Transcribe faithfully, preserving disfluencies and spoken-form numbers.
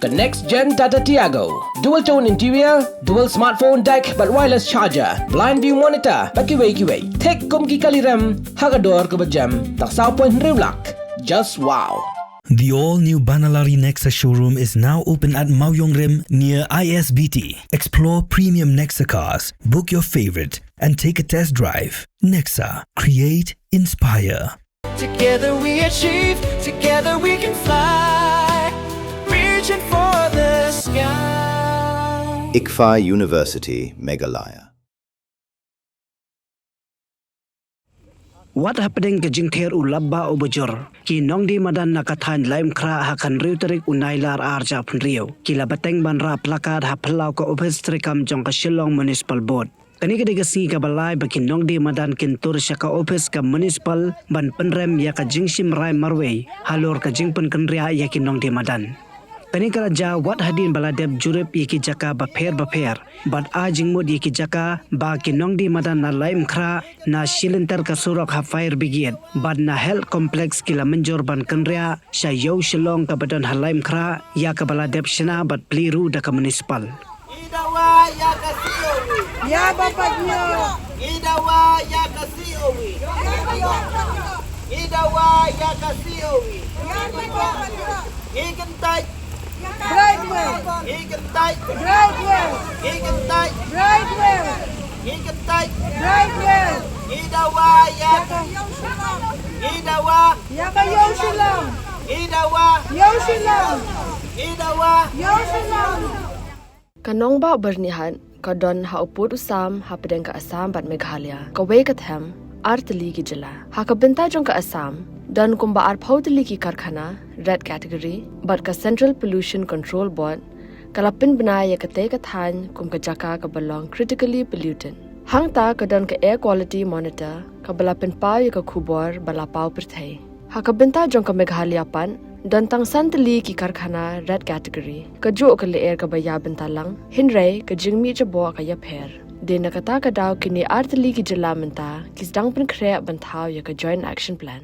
The next gen Tata Tiago. Dual tone interior, dual smartphone deck, bad wireless charger, blind view monitor, bad kiwei kiwei. Thik kum ki kali rem, ha ka dor kaba jem, tang saw point hynriew lak. Just wow. The all-new Banalari Nexa showroom is now open at Mawiong Rim near I S B T. Explore premium Nexa cars, book your favorite, and take a test drive. Nexa, create, inspire. Together we achieve, together we can fly. Reaching for the sky. ICFAI University, Meghalaya. Wat hapdeng ka jingther u lapbah u bujur, ki nongdie madan na ka thaiñ Laitumkhrah ha ka hynriew tarik u Nailar ar hajar arphew hynriew ki la bteng ban rah placard ha phyllaw ka ophis treikam jong ka Shillong Municipal Board. Kane ka dei ka sngi kaba lai ba ki nongdie madan kin tur sha ka ophis ka municipal ban pynrem ïa ka jingshim rai marwei halor ka jingpynkynriah ïa ki nongdie madan. Kane ka la jia wat hadien ba la dep jurip ïa ki jaka bapher bapher bad ai jingmut ïa ki jaka ba ki nongdie madan na Laitumkhrah na shilynter ka surok ha fire brigade bad na health complex ki la mynjur ban kynriah sha Ïew Shillong kaba don ha Laitumkhrah, ïa kaba la dep shna bad plie ruh da ka municipal. Ngi dawa ïa ka C O E. Ïa ba pat ñiew. Ngi dawa ïa ka C O E. Ngi dawa ïa ka C O E. Ngi kyntait. Brightwell. Ngi kyntait. Brightwell. Ngi kyntait. Brightwell. Ngi kyntait. Brightwell. Ngi dawa ïa ka. Ngi dawa. Ïa ka Ïew Shillong. Ngi dawa. Ïew Shillong. Ngi dawa. Ïew Shillong. Ka nongbah Byrnihat ka don ha u pud u sam hapdeng ka Assam bad Meghalaya, kawei ka them, ar tylli ki jylla. Ha ka bynta jong ka Assam, don kumba arphew tylli ki karkhana, red category, bad ka Central Pollution Control Board ka la pynbna ïa katei ka thaiñ kum ka jaka kaba long critically polluted. Hangta ka don ka Air Quality Monitor kaba la pynpaw ïa ka khubor ba la paw pyrthei. Ha ka bynta jong ka Meghalaya pat, don tang san tylli ki karkhana red category. Kajuh ka lyer kaba ïa bynta lang, hynrei ka jingmih jaboh ka ïapher. Dei na kata ka daw kine ar tylli ki jylla mynta ki sdang pynkhreh ban thaw ïa ka Joint Action Plan.